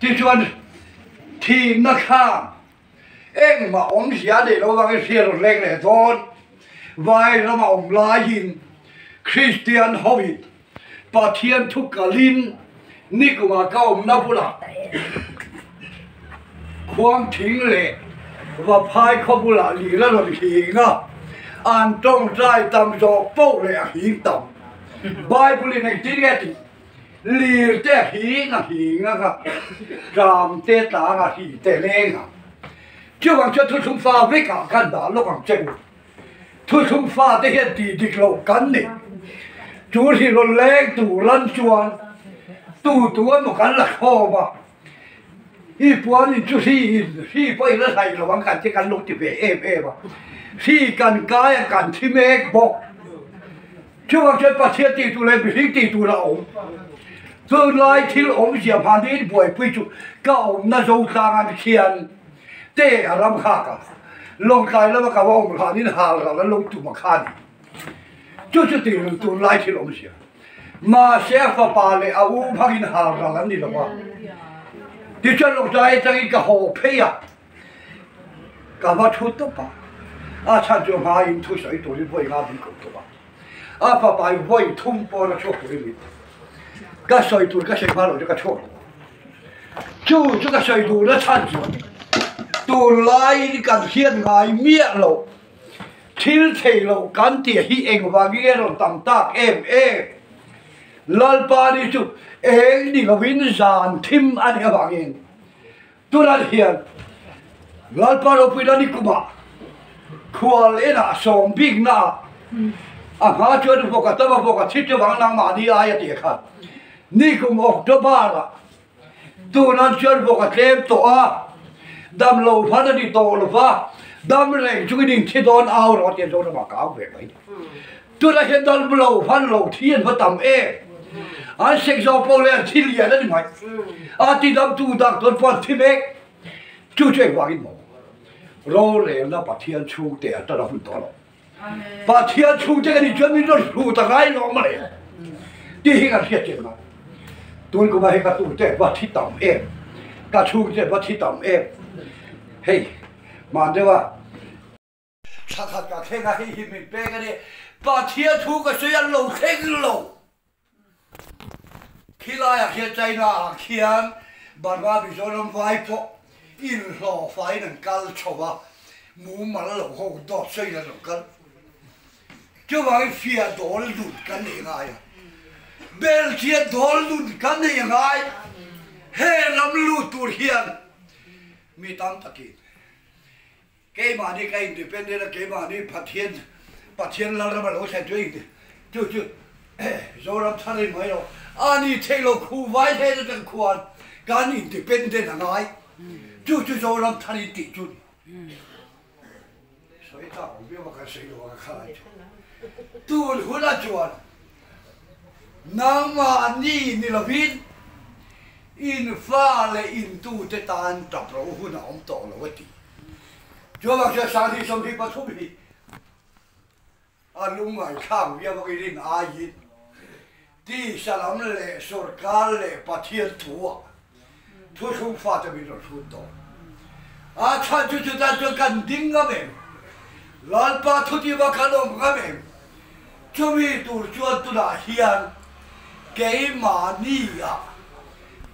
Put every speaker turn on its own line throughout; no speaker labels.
Tichuan, thihna khan engmah awmzia a neih loh avangin hriat rawn leng leh dawn. Vai rama awm laiin Kristian hoin Pathian thu kalin nikumah ka awmna bulah khuang thing leh vaphai khaw bulah lir a rawn hing a, an tawngtai tam zawh poh leh a hing tam. Bible in engtin nge tih? Lir te a hing a hing a ka, tlam te tlang a hri te leng a. Chuvang chuan thuthlung fa vekah khan dah lawk ang che u. Thuthlung fate hian tih dik loh kan ni. Chu hri rawn leng tur an chuan tu tu emaw kan la khawm a, i puan in chu hri in hri pawh in a hlaih lo ang kan ti kan lo ti ve em em a, hri kan kai a kan thi mek bawk. Chuvang chuan Pathian tih tur leh mihring tih tur a awm. Chulai thil awmzia mahni buaipui chu ka awmna Zotlang an khian te a ram nghak a, Lawngtlai lama ka va awm hlanin hal ral an lo tum a kha ni. Chu chu tih run tunlai thil awmzia. Mahse a fapa leh a u hmangin hal ral an ni lo va. Tichuan Lawngtlai atangin ka haw phei a. Ka va thu tawp a, a chhan chu hmaiin thu sawi turin vawi nga min koh tawp a, a fapa hi vawi thum pawn a chhuak turin min ti. Ka sawi tur ka sawi hma loh chu ka chhuak lo a, chu chu ka sawi duhna chhan chuan tunlaiin kan hriat ngai miah loh thil thei loh kan tih hi engvangin nge rawn tam tak em em? Lalpa ni chu eng ni lovin zan thim a nih avangin Tunah hian Lalpa ropui la ni kumah khual enah sawm biknaah a hma chuan vawk a tam a, vawk a thi chuvang nangmahni ai a tih kha nikum October-ah tunah chuan vawk a tlem tawh a, dam lo hman a ni tawh lo va, dam reng chungin inthi dawn au rawh a tih zawng ramah ka au ve mai. Tunah hian dam lo hman lo thi an va tam em? An sek zawk pawh leh an thi lian a ni mai. A ti damtu doctor pawh an thi mek. Chu chu engvangin maw? Rorelna Pathian chhungte a tan a hun tawh lo. Pathian chhungte ka nih chuan min rawn hlu ta ngai lo mawle. Tih hi kan hriat chian ngai. Tun kumah hi ka tute va thi tam em? Ka chhungte va thi tam em? Hei, hman deuh a. Thla khat ka thleng a, hei hi min pek a ni. Pathian thu ka sawi an lo thleng lo. Khilaiah khian China ah khian Burma Mizoram vai pawh inhlawh faiin an kal chho a, mumal lo ho dawt sawiin an lo kal. Chuvangin fiah dawl nun kan nei ngai a, belchian dawl nun kan nei a ngai. He ram lut tur hian mi tam takin Keimahni ka independent a, keimahni Pathian, Pathian Lalram a lo thlen chu eng chu chu Zoram thar in mai lo, a ni thei lo khu vai hle atang khuan kan independent a ngai, chu chu Zoram thar in tih chu ni. Sawi tak awm viau a kan sawi lo a ka khalai chu. Tun hunah chuan nangmahni ni lovin in fa leh intute tan tap ro hun a awm tawh lo a ti. Chuan hria Sanghi 23 hi a lungngaithlak viau a rin aiin tisa lam leh sorkar leh Pathian thuah thuthlung fate min rawn hrut tawh. A chhan chu chutah chuan kan ding ngam em? Lalpa thutiva kan awm ngam em? Chumi tur chuan tunah hian keimahnia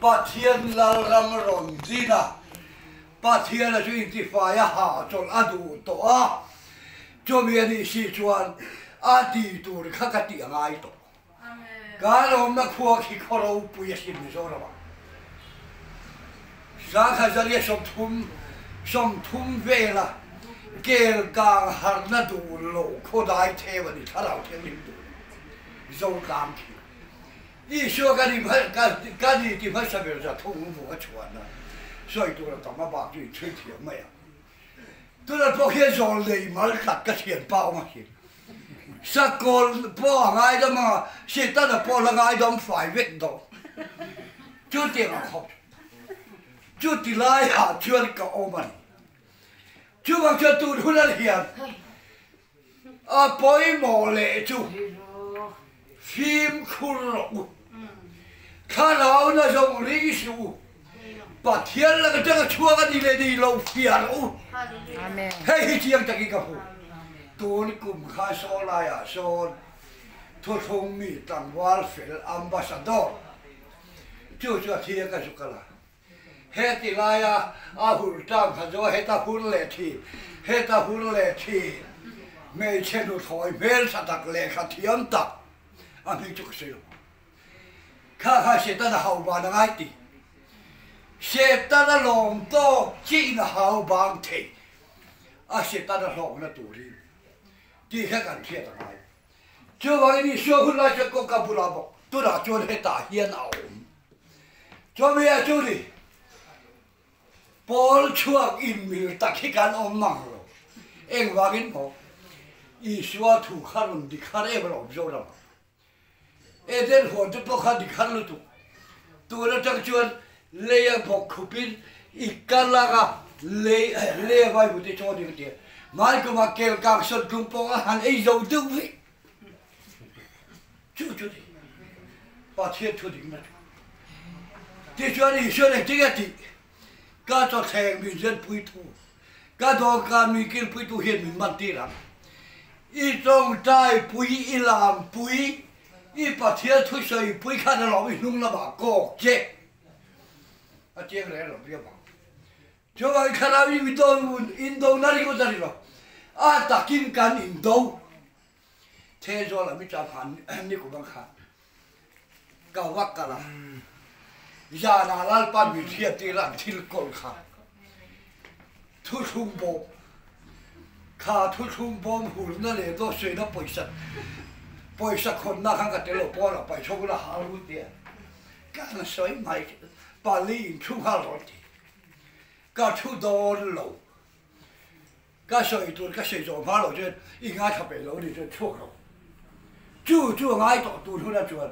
Pathian Lalram rawn din a, Pathiana chu intifai a hahchawlh a duh tawh a, chumi a nih si chuan a ti tur kha ka tih a ngai tawh. Kan awmna khua khi khaw ropui a sin Mizoramah. Sangha zaria 30, 30 vela kel kang harna duh lo khaw dai theu a ni, thlarau thianghlim duh lo Zotlang khi. Isua ka ni ka ni ti hmasa ber za thung vung a chhuan a, sawi tur a tam a bak chu in chhui thiam mai a. Tunah pawh khian zawl nei mal tlat ka thian pa awm a khi. Sakawl pawh a ngaidam a, Setana pawh la ngaidam fai vek dawn. Chutiang a khawp. Chuti laiah chuan ka awm a ni. Chuvang chuan tun hunah hian A pawimawh leh chu fimkhur rawh u. Thlarauna zawng ring suh u. Pathian lak atanga chhuak a ni leh ni lo fiah rawh u. Hei hi chiang takin ka hmu. Tun kum kha saw laiah sawn thuthlung mi tlangval fel ambassador chu chu a thi a ka zuk a la. Heti laia a hur tang kha chu heta hur leh thin, heta hur leh thin. Hmeichhe nuthlawi hmeltha tak lehkha thiam tak a hming chu ka sawi lo. Kha kha Setana hau ban a ngai ti. Setana lawm tawk chiin a hau bang thei a Setana hlawkna turin tih kha kan hriat a ngai. Chuvangin Isua hun lai chuan kawngka bulah bawk tunah chuan hetah hian a awm. Chumi a chu ni, Pawl chhuak inmil tak hi kan awm mang lo. Engvangin maw Isua thu kha rawn dik har em a awm Zoram ah. Eden huan te pawh kha dik har lutuk. Tun atang chuan lei a bawk khupin i kal ang a, lei lei a vai hmu te chaw ding a ti a. Hmai kumah kel kang sawn tlung pawh a han ei zo deuh vek. Chu chu ni Pathian thu ding na chu. Tichuan Isua eng tinge tih? Ka chawthleng min zenpui thu, ka dawhkan min kilpui tu hian min man tir ang. I tawngtai pui, i lam pui, i Pathian thusawi pui khan alawm i hnung lamah kawk che. A chiang reng lo viau ang. Chuvangin thlarau in indo na ringawt a ni lo, a takin kan indo. Thenzawl a mi ṭam han ni kum ang khan ka va kal a, zanah Lalpa min hriattir a an thil kawl kha thuthlung bawm, kha thuthlung bawm hurna leh dawt sawiina pawisa pawisa khawnna khan ka tel lo pawn a paih chhawk ula hal ru tia ka han sawi mai pali inchhung nghal rawn ti ka thu dawn lo. Ka sawi tur ka sawi zawh hma loh chuan i ngaithla peih lo ni chuan chhuak lo. Chu chu a ngai tawh tur hunah chuan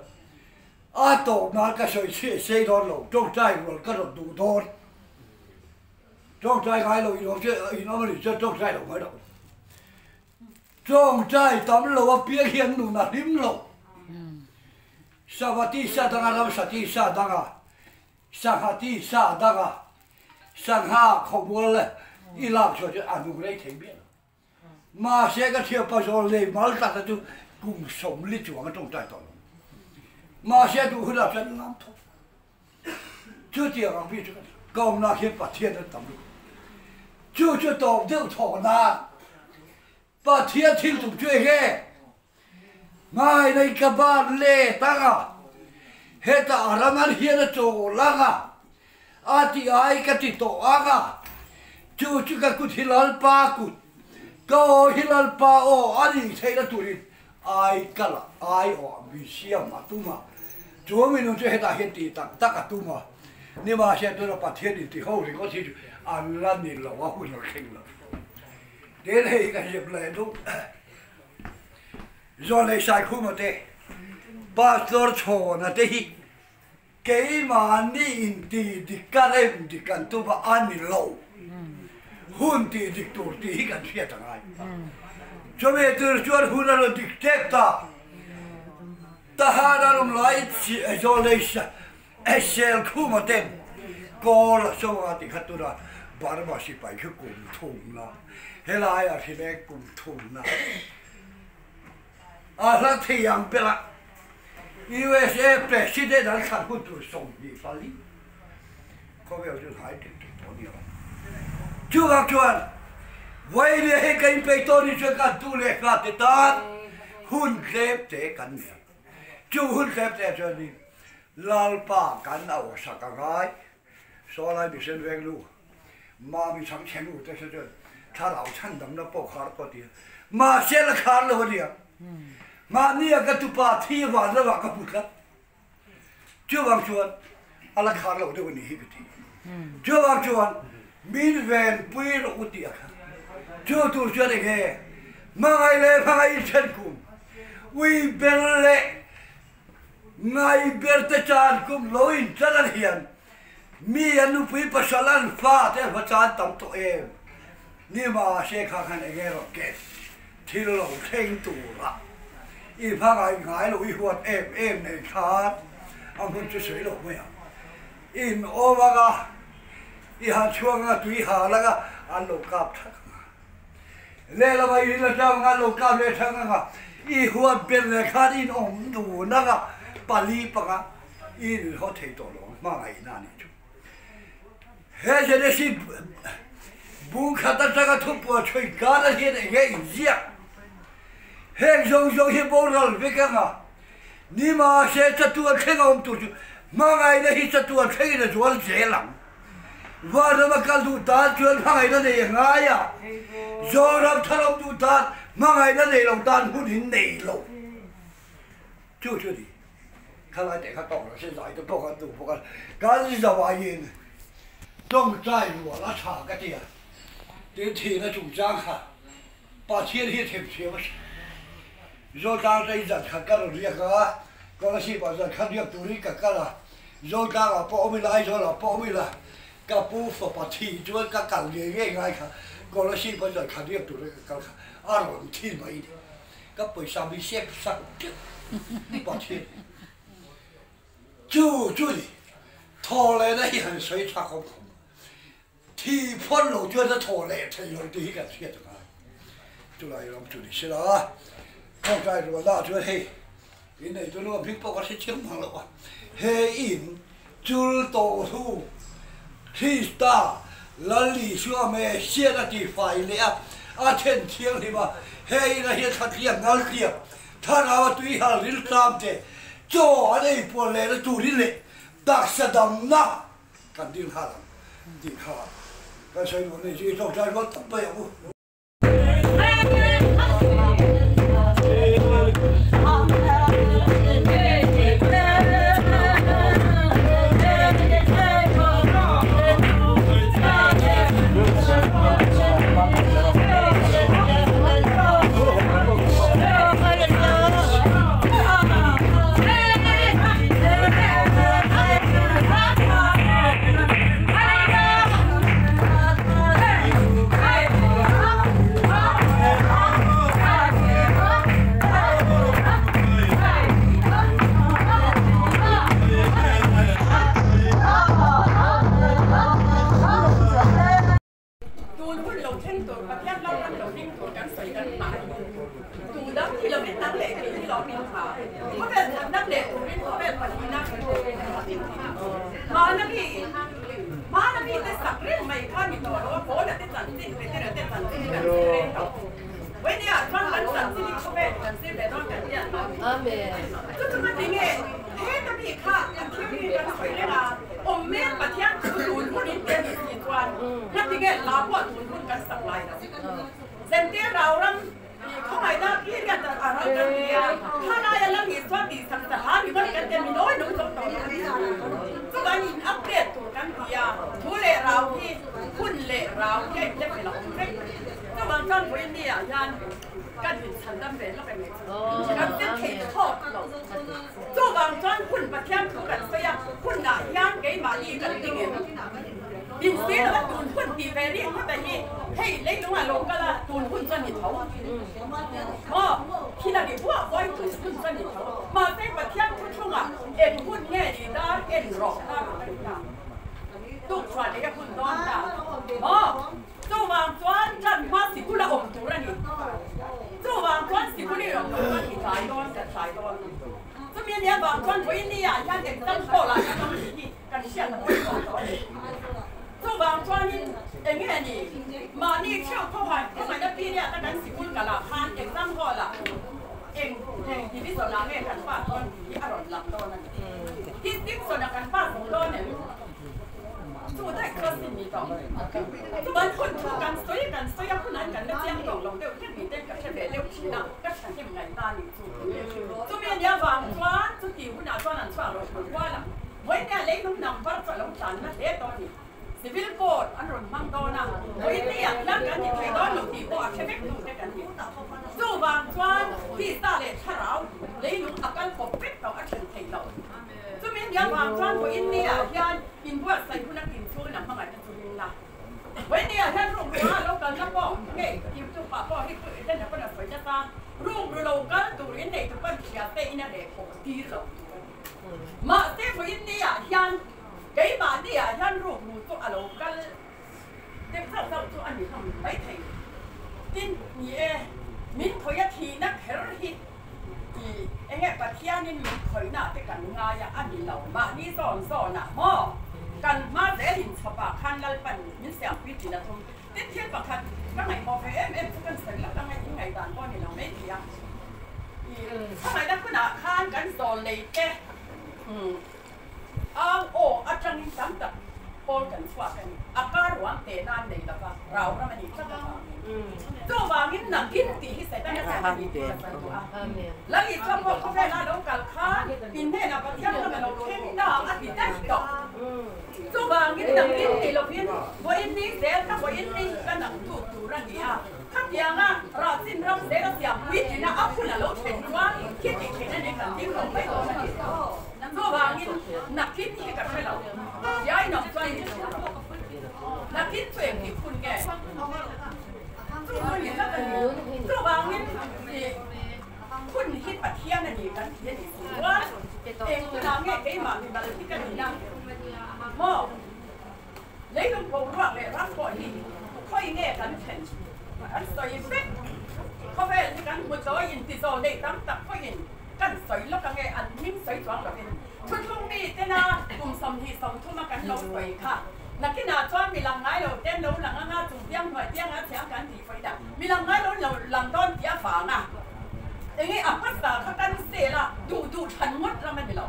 a tawp nan ka sawi chhiah sei dawn lo, tawngtai rual ka rawn duh dawn. Tawngtai ngai lo in awm chu in awm a nih chuan tawngtai lo mai lo. Tawngtai tam lo apiang hian nun a hlim lo. Savati sa danga ramsati sa danga Sangha ti sa dang a, sangha khawmual i lak chhuah chu a nung rei thei miah lo. Mahse ka thianpa zawl nei mal tak chu kum 40 chuang a tawngtai tawh lo. Mahse duh hunah chuan lam thawk. Chutiang ang mi chu ka awmnak hian Pathian an tam lutuk. Chu chu tawp deuh thawk nan Pathian thil tum chu enge? Hmailei ka ban let ang a, hetah a ram an hian a chawl ang a, a ti ai ka ti tawh ang a, chu chu ka kut hi Lalpa kut, ka aw hi Lalpa aw a nih theihna turin ai kal a, ai aw a mi siam a tum a, chu mi nun chu hetah hian tih tak tak a tum a, nimahsela tuna Pathian intiho ringawt hi chu an la ni lo a, hun a thleng lo. Tin hei ka hip leh duh. Zawlei Saikhuma te, Pastor Chhawna te hi keimahni inti dik ka rem dik an tum a, a ni lo. Hun tih dik tur tih hi kan hriat a ngai. Chumi tur chuan hun a rawn dik tep ta. Tahan a rawn lai Zawlei Selkhuma ten kawl a so a ti kha tuna Burma sipai khi kum thumna helaiah hrileng kum thumna a hla thei ang bera USA President an thlan hun tur 24 khawvel chu hnai tek tek tawh a ni ang. Chuvang chuan Vawiin hei ka inpeih tawh ni chuan kan tu leh hla te tan hun tlem te kan nei. Chu hun tlem te chuanin Lalpa kan au sak a ngai. Sawlai Mission Venglu Mami Chhangchhe nu te saw chuan thlarau chhandamna pawh khar pawh ti a, mahse la khar lo a nia. Mahnia ka tupa thi van lamah ka hmu tlat. Chuvang chuan a la khar lo deuh a ni hi ka ti. Chuvang chuan min venpui rawh u tih a kha. Chu tur chuan eng nge hmangaih leh hmangaih in then kum, ui ber leh ngai ber te chan kum lo in tlat an hian mi an nupui pasal an fa te an va chan tam tawh em? Ni mahse kha khan eng nge rawh ke thil lo thleng tura i hmangaih ngai lo i huat em em nei khan a hmun chu sawi lo mai ang. In awm anga. I han chhuak anga tui ha langa an lo kap thak anga. Lehlamah i rin atang anga an lo kap leh thak anga. I huat ber leh khan in awm dun anga pali panga i inhaw thei tawh lo ang hmangaihna a nih chu. He Genesis bung khat atanga thupua chhui kara hian eng nge inziak? Heng zawng zawng hi boral vek anga nimahse chatuan thleng a awm tur chu hmangaihna hi chatuan thlengin a zual zel ang. Vanram a kal duh tan chuan hmangaihna nei a ngai a, Zoram thar awm duh tan hmangaihna nei lo tan hun in nei lo. Chu chu ni. Khalai te kha tawk lo se zai te pawh kan duh bawk a, kan zawaiin tawngtai rual a tha ka ti a, tin thihna chungchang kha Pathian hi a themthiam a si. Zawtlang te in zan khat ka rawn riak a, Kolasib ah zan khat riak turin ka kal a, Zawtlang ah pawh awm ila, Aizawl ah pawh awm ila, ka pu fapa thih chuan ka kal ngei ngei ngai kha, Kolasib ah zan khat riak turin ka kal kha a rawn thi mai ni. Ka pawisa mi sep sak teuh Pathian chu chu ni thaw lehna hi han sawi chak awm khawp. Thi phawn lo chuan a thaw leh thei lo tih hi kan hriat a ngai. Chulai ram chu ni sela, Thawngtai rualna chuan hei in nei chu nuam hming pawh ka hre chiang mang lo a, he in chul tawh thu Krista Lal Isua Messiah a ti fai leh a, a then thianghlim a, he inah hian thlatliak ngaltliak thlarau a tuihal riltlam te chaw an ei puan lehna turin leh taksa damna Kan dil nghal ang tih kha kan sawi duh nei chu i tlawngtlai rual tawp mai ang u.
Tun hun lo thleng tur, Pathian lam ram lo ding tur kan sawi kan hmah hi. Tu dang hi lovin nang leh kei hi lawm in tha. Khawvel khat nang leh turin khawvel pahnihna kan duh. Hmana mi hmana mi te sak reng mai kha ni tawh lo a, Paula te chanchin, Petera te chanchin hi kan zir reng tawh. Vawini ah chuan kan chanchin hi khawvel kan zir leh dawn kan tian lo. Chu chu ka ti nge, heta mi kha a thil hi kan sawi reng a, awm mek Pathian chu tun hun in te ni si chuan ngati nge hla pawh tun hun kan sak lai lo. Zentir rau ram khawngaihna period a ral kan ti a, kha laia lam hi chuan tih sak sa hla ringawt kan ti a, mi nawi nung zawk tawh lo. Chuvan in update tur kan ti a, thu leh rau hi hun leh rau hi a inlep fel a awm vek. Chuvang chuan vawiin ni ah hian kan inchhandam ve lawk em kan ti thei thlawt lo. Chuvang chuan hun Pathian thu kan sawi a, hunah hian keimahni kan ding em? Insi lova tun hun tih ve rik ngawt a hi, hei leilungah lo kal a, tun hun chuan ni tho. Maw? Thil a ri buah buain tun hun chuan ni tho. Mahse Pathian thu thlungah eng hun nge ni dar en rawh dar ang a ni ta. Tukchhuah leh a hun dawn ta. Maw? Chuvang chuan ṭan hma sikul a awm tur a ni. Chuvang chuan sikul i awm loh chuan i tlai dawn, kan tlai dawn. Chumi ania vang chuan vawiin ni ah hian exam hall ah hian awm tih hi kan hriat a pawimawh tawh a ni. Chuvang chuanin eng nge ni mahni theuh thawhah khawngaihna period a kan sikul kal ah khan exam hall ah eng eng division ah nge kan pass dawn tih hi a rawn lang dawn a ni. Distinction ah kan pass zawng dawn em? Chu daih chu a sin ni tawh. Chuan hun thu kan sawi kan sawi a hunah kan la chiang tawh lo deuh hlek ni ten ka hre ve deuh thin a, ka thahnem ngaih ta ni chu. Chumi ania vang chuan chuti hunah chuan an chhuak lo pui kual ang. Vawiin a leilung number chu a lo tlanna hle tawh a ni. Civil code an rawn hmang dawn a, vawiin ni ah hian kan ti thei dawn lo tih pawh a hre vek tu te kan ni. Chuvang chuan tisa leh thlarau leilung a kal kawp vek tawh a then thei lo. Chumi nia vang chuan vawiin ni ah hian inbuatsaih hun a kin chhungin a hmangaihna chu ring la. Vawiin ni ah hian ruk ruang a lo kalna pawh ngei YouTube ah pawh hi Eden a pawn a sawi nasa, ruk ru lo kal tur in nei tu pawn hria te in a leh khawh tir lo tur a ni. Mahse vawiin ni ah hian keimahni ah hian ruk ru chu a lo kal. Mai thei. Tin, ni e, min khawih a thihna kher hi i enge Pathianin min khawihna te kan ngai a, a ni lo. Mahni zawn zawnah maw kan hma zel inchhawpah khan Lalpan min siampui thin a thum. Tin, thil pakhat ka ngaihmawh ve em em chu kan sawi loh anga in ngaihdan pawh a ni lo mai thei a. I hmangaihna hunah khan kan zawl nei te au aw atangin tam tak pawl kan chhuak a ni. A kar ruang teh nan nei lova rau ram a nih tlat avangin. Chuvangin nakin tih hi Setana chuan a ni tih ka sawi duh a. Lal Isua pawh khawvela lo kal khan in hnenah Pathian ram a lo thleng ta a ti daih tawh. Chuvangin nakin ti lovin vawiin ni zel ka vawiin ni ka nang tuk tur a ni a. Khatianga Rahchin ram zel a siam puitlina a hun a lo thlen chuan khi tih theihna nen kan ding lo mai dawn a ni. Chuvangin nakin hi ka hre lo. Riainawm chuan min hrilh rawh. Nakin chu eng tih hun nge? Chu chu ni tlat a ni. Chuvangin ih hun hi Pathian a ni kan ti a ni si chuan eng hunah nge keimah mimal hi ka nih a maw? Leilung boruak leh ram pawh hi khawi nge kan thlen kan sawi vek. Khawvel hi kan hmu chawi in ti zawl nei tam tak pawhin kan sawi lawk ange an hming sawi chuang lovin thuthlung mi tena kum 20 30 a kan lo sawi kha nakinah chuan mi lang ngai lo ten lo lang anga chung piang hnuai pianga thiam kan tih fawih dah mi lang ngai lo lo lang dawn tih avanga enge a hmasa kha kan sel a duh duh thlan ngawt ram a ni lo.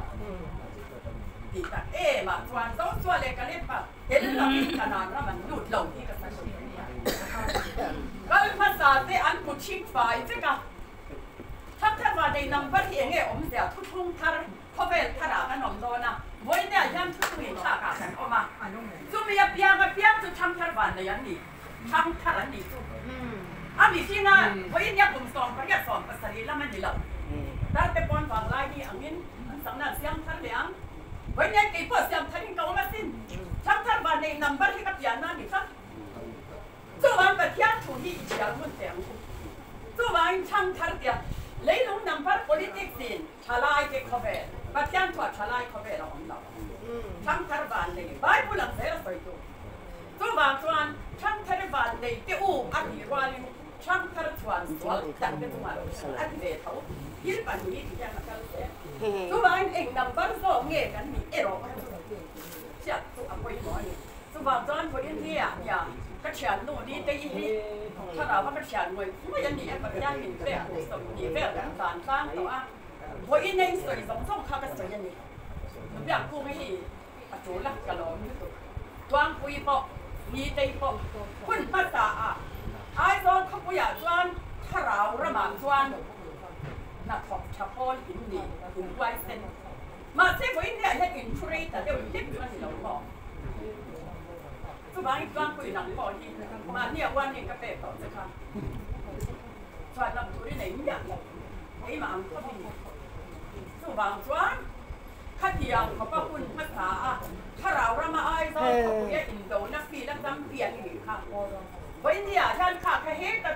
Tih tak em ah chuan Joshua leh Caleb ah tel lovin Kanaan ram an lut lo tih ka sawi thei a nia. Kal hmasa te an hmu chhik fai vek a. Thapthapa nei number hi enge awmzia thuthlung thar khawvel thar ah kan awm dawn a, vawinia hian thuthlung inthlak ah kan awm a. Chumi apiang apiang chu thangthar van nei an ni, thangthar an nih chu. A mihringa vawinia kum 18 17 lam a ni lo. Tarte pawn vanglai ni angin An sakna an siam thar leh ang. Vawiin kei pawh siam tharin ka awm asin. Thangthar van nei number hi ka pianna a ni tlat. Chuvang Pathian thu hi i thial hmun teh ang u. Chuvangin thangthar tia leilung number politics in thalai te khawvel Pathian thuah thalai khawvel a awm lo. Thangthar van nei Bible ang zel a sawi tu. Chuvang chuan thangthar van nei te u a tih rualin Thangthar chuan sual tak te chungah a ti ve tho. Thil pahnih ti hian a kal zel. Chuvangin eng number zawk nge kan nih erawh kha chu hriat chu a pawimawh a ni. Chuvang chuan vawiin hi ah nia ka thiannu ni te i hi thlarau a ka thian ngawih ngawih a ni a, Pathian min pek kum 20 vel kan tlan tlang tawh a, vawiin a in sawi zawng zawng kha ka sawi a ni. Nubiak kung hi a tul a, ka lawm lutuk. Tuangpui pawh, Nitei pawh hun hmasa ah Aizawl khawpuiah chuan thlarau ramah chuan hnathawk tha pawl in ni in huaisen. Mahse vawiin hliah hian in thu rei ta deuh hlek chu a ni lo maw? Chuvangin Tuangpui nang pawh hi mahni a warning ka pek tawh che kha chhuan lam tur i nei miah lo keimah ang khawp i ni. Chuvang chuan Khatiang khawpa hun hmasa a thlarau rama Aizawl khawpuia indona field a champion i nih kha. Vawinia hian kha kha heta.